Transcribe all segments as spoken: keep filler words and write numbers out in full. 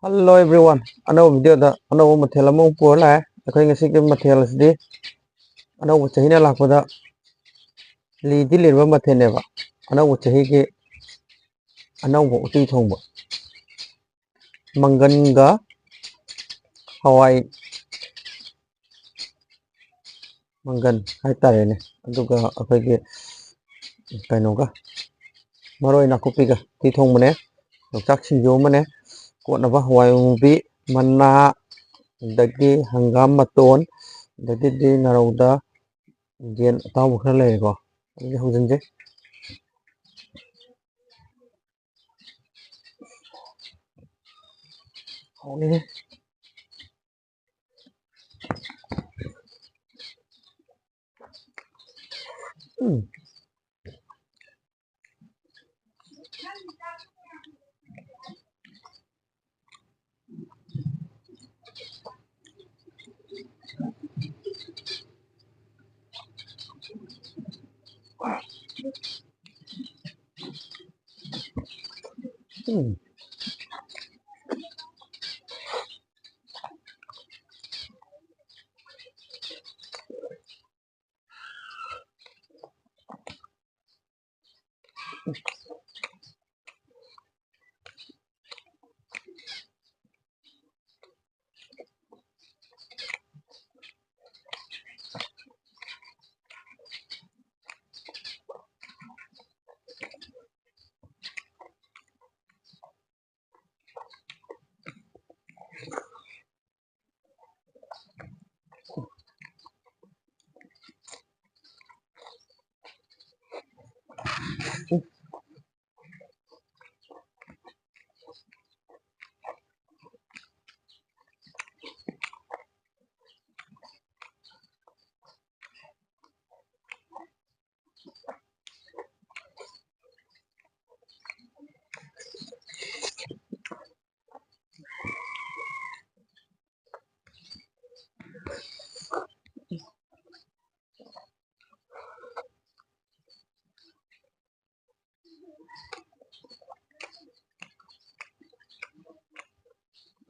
Hello everyone, ꯑꯅꯧꯕ video ꯗ ꯑꯅꯧꯕ ꯃꯊꯦꯜ ꯑꯃ ꯑꯃꯨꯛ ꯄꯨꯔ ꯂꯥꯛꯑꯦ꯫ ꯑꯩꯈꯣꯏ ꯉꯁꯤꯒꯤ ꯃꯊꯦꯜ ꯑꯁꯤꯗꯤ ꯑꯅꯧꯕ ꯆꯍꯤꯅ ꯂꯥꯛꯄꯗ ꯂꯤꯗꯤ ꯂꯤꯔꯕ ꯃꯊꯦꯜꯅꯦꯕ꯫ ꯑꯅꯧꯕ ꯆꯍꯤꯒꯤ ꯑꯅꯧꯕ ꯎꯇꯤ ꯊꯣꯡꯕ, ꯃꯪꯒꯟꯒ ꯍꯋꯥꯏ, ꯃꯪꯒꯟ ꯍꯥꯏꯇꯥꯔꯦꯅꯦ, ꯑꯗꯨꯒ ꯑꯩꯈꯣꯏꯒꯤ ꯀꯩꯅꯣꯒ, ꯃꯔꯣꯏ ꯅꯥꯀꯨꯞꯄꯤꯒ ꯎꯇꯤ ꯊꯣꯡꯕꯅꯦ꯫ ꯌꯣꯡꯆꯥꯛ ꯁꯤꯡꯖꯨ ꯑꯃꯅꯦ, ꯀꯣꯠꯅꯕ ꯍꯋꯥꯏ ꯃꯨꯕꯤ, ꯃꯅꯥ, ꯑꯗꯒꯤ ꯍꯪꯒꯥꯝ ꯃꯇꯣꯟ, ꯑꯗꯒꯤꯗꯤ ꯉꯥꯔꯧꯗ ꯌꯦꯟ ꯑꯇꯥꯎꯕ ꯈꯔ ꯂꯩꯔꯦꯀꯣ꯫ ꯑꯗꯨꯗꯤ ꯍꯧꯖꯤꯟꯁꯦ꯫ ꯍꯥꯎꯅꯤꯍꯦ꯫ ꯎꯝ꯫ ꯎꯝ꯫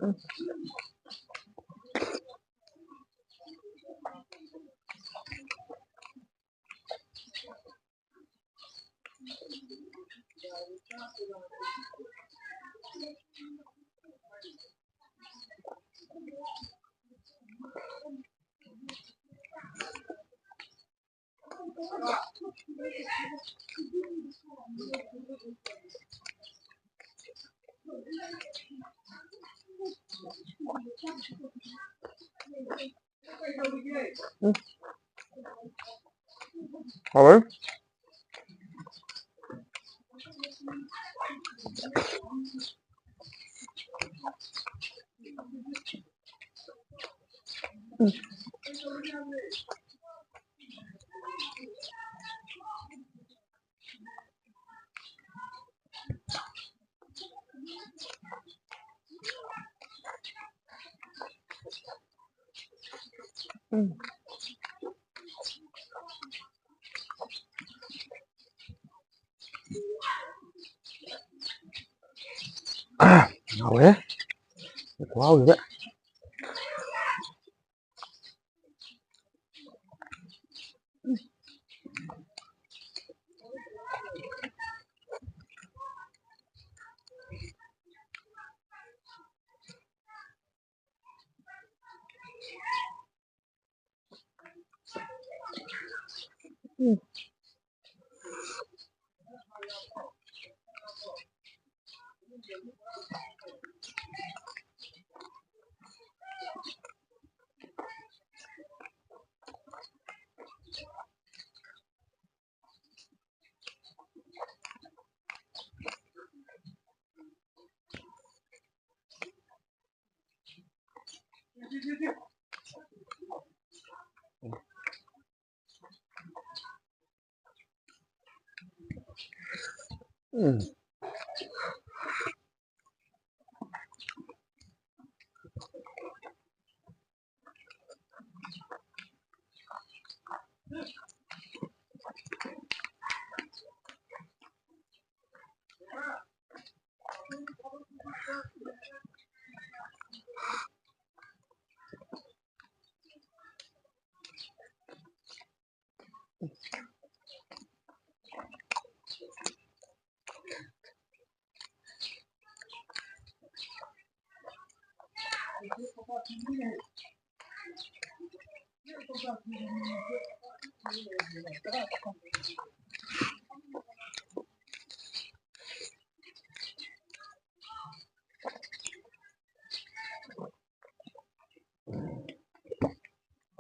ꯎꯝ꯫ ꯎꯝ꯫ ꯍꯥꯎꯋꯦ꯫ ꯎꯝ꯫ ꯎꯝ꯫ ꯍꯥꯎꯋꯦ꯫ ꯈꯨꯍꯥꯎꯁꯤꯗ꯫ ꯎꯝ꯫ ꯎꯝ꯫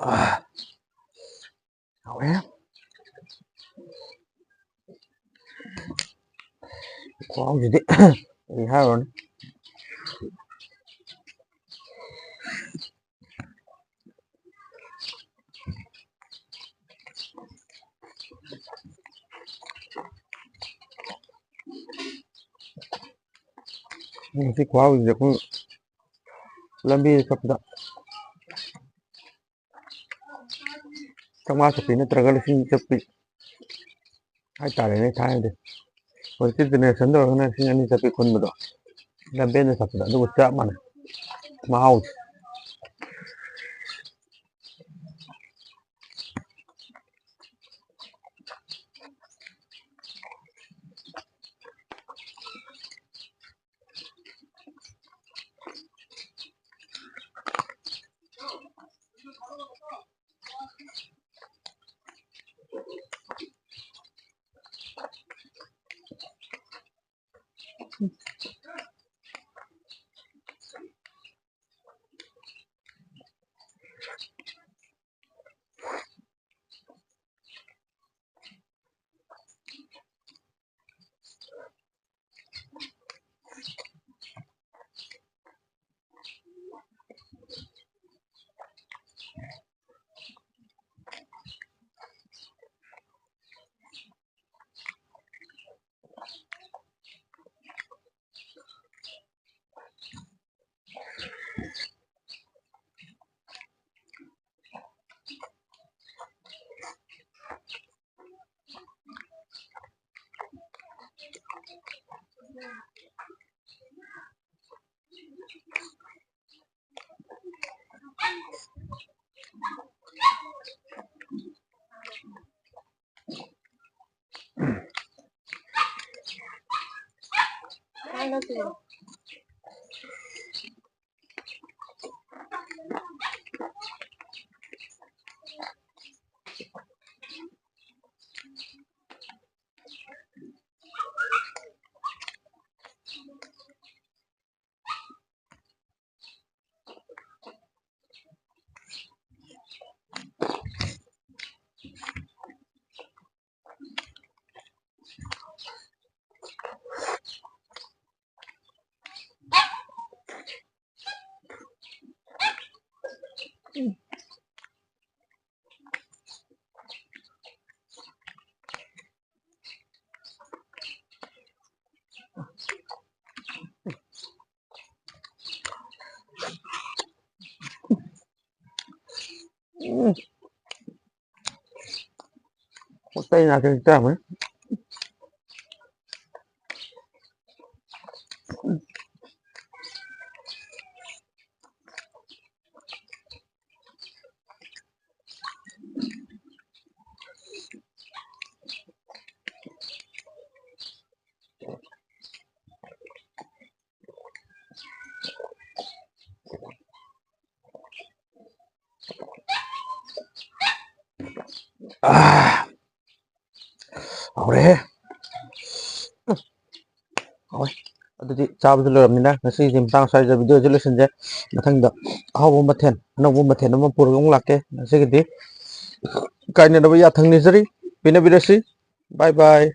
ꯑꯥ, ꯍꯥꯎꯋꯦ꯫ ꯈꯨꯍꯥꯎꯁꯤꯗꯤ ꯑꯩ ꯍꯥꯏꯔꯨꯔꯅꯨ꯫ ꯉꯁꯤ ꯈꯨꯍꯥꯎꯁꯤꯗꯤ ꯑꯩꯈꯣꯏ ꯂꯝꯕꯤꯗ ꯆꯠꯄꯗ ꯆꯥꯝꯃꯉꯥ ꯆꯠꯄꯤ ꯅꯠꯇ꯭ꯔꯒ ꯂꯤꯁꯤꯡ ꯆꯠꯄꯤ ꯍꯥꯏꯇꯥꯔꯦꯅꯦ, ꯊꯥꯏꯅꯗꯤ꯫ ꯍꯧꯖꯤꯛꯇꯤ ꯖꯦꯅꯦꯔꯦꯁꯟꯗ ꯑꯣꯏꯔꯒꯅ ꯂꯤꯁꯤꯡ ꯑꯅꯤ ꯆꯠꯄꯤ ꯈꯨꯟꯕꯗꯣ, ꯂꯝꯕꯦꯟꯗ ꯆꯠꯄꯗ ꯑꯗꯨꯒ ꯆꯞ ꯃꯥꯟꯅꯩ ꯃꯍꯥꯎꯁꯦ꯫ ꯎꯝ꯫ ꯍꯣꯁꯇꯦꯜ ꯉꯥꯛꯇ ꯆꯥꯔꯝꯃꯅꯤ꯫ ꯑꯥ, ꯍꯧꯔꯦꯍꯦ꯫ ꯍꯧꯔꯦ꯫ ꯑꯗꯨꯗꯤ ꯆꯥꯕꯁꯨ ꯂꯣꯏꯔꯕꯅꯤꯅ ꯉꯁꯤꯒꯤꯗꯤ ꯃꯇꯥꯡ ꯁ꯭ꯋꯥꯏꯗ ꯚꯤꯗꯤꯑꯣꯁꯦ ꯂꯣꯏꯁꯤꯟꯖꯩ꯫ ꯃꯊꯪꯗ ꯑꯍꯥꯎꯕ ꯃꯊꯦꯜ, ꯑꯅꯧꯕ ꯃꯊꯦꯜ ꯑꯃ ꯄꯨꯔꯒ ꯑꯃꯨꯛ ꯂꯥꯛꯀꯦ꯫ ꯉꯁꯤꯒꯤꯗꯤ ꯀꯥꯏꯅꯅꯕ ꯌꯥꯊꯪ ꯅꯤꯖꯔꯤ꯫ ꯄꯤꯅꯕꯤꯔꯁꯤ꯫ Bye bye꯫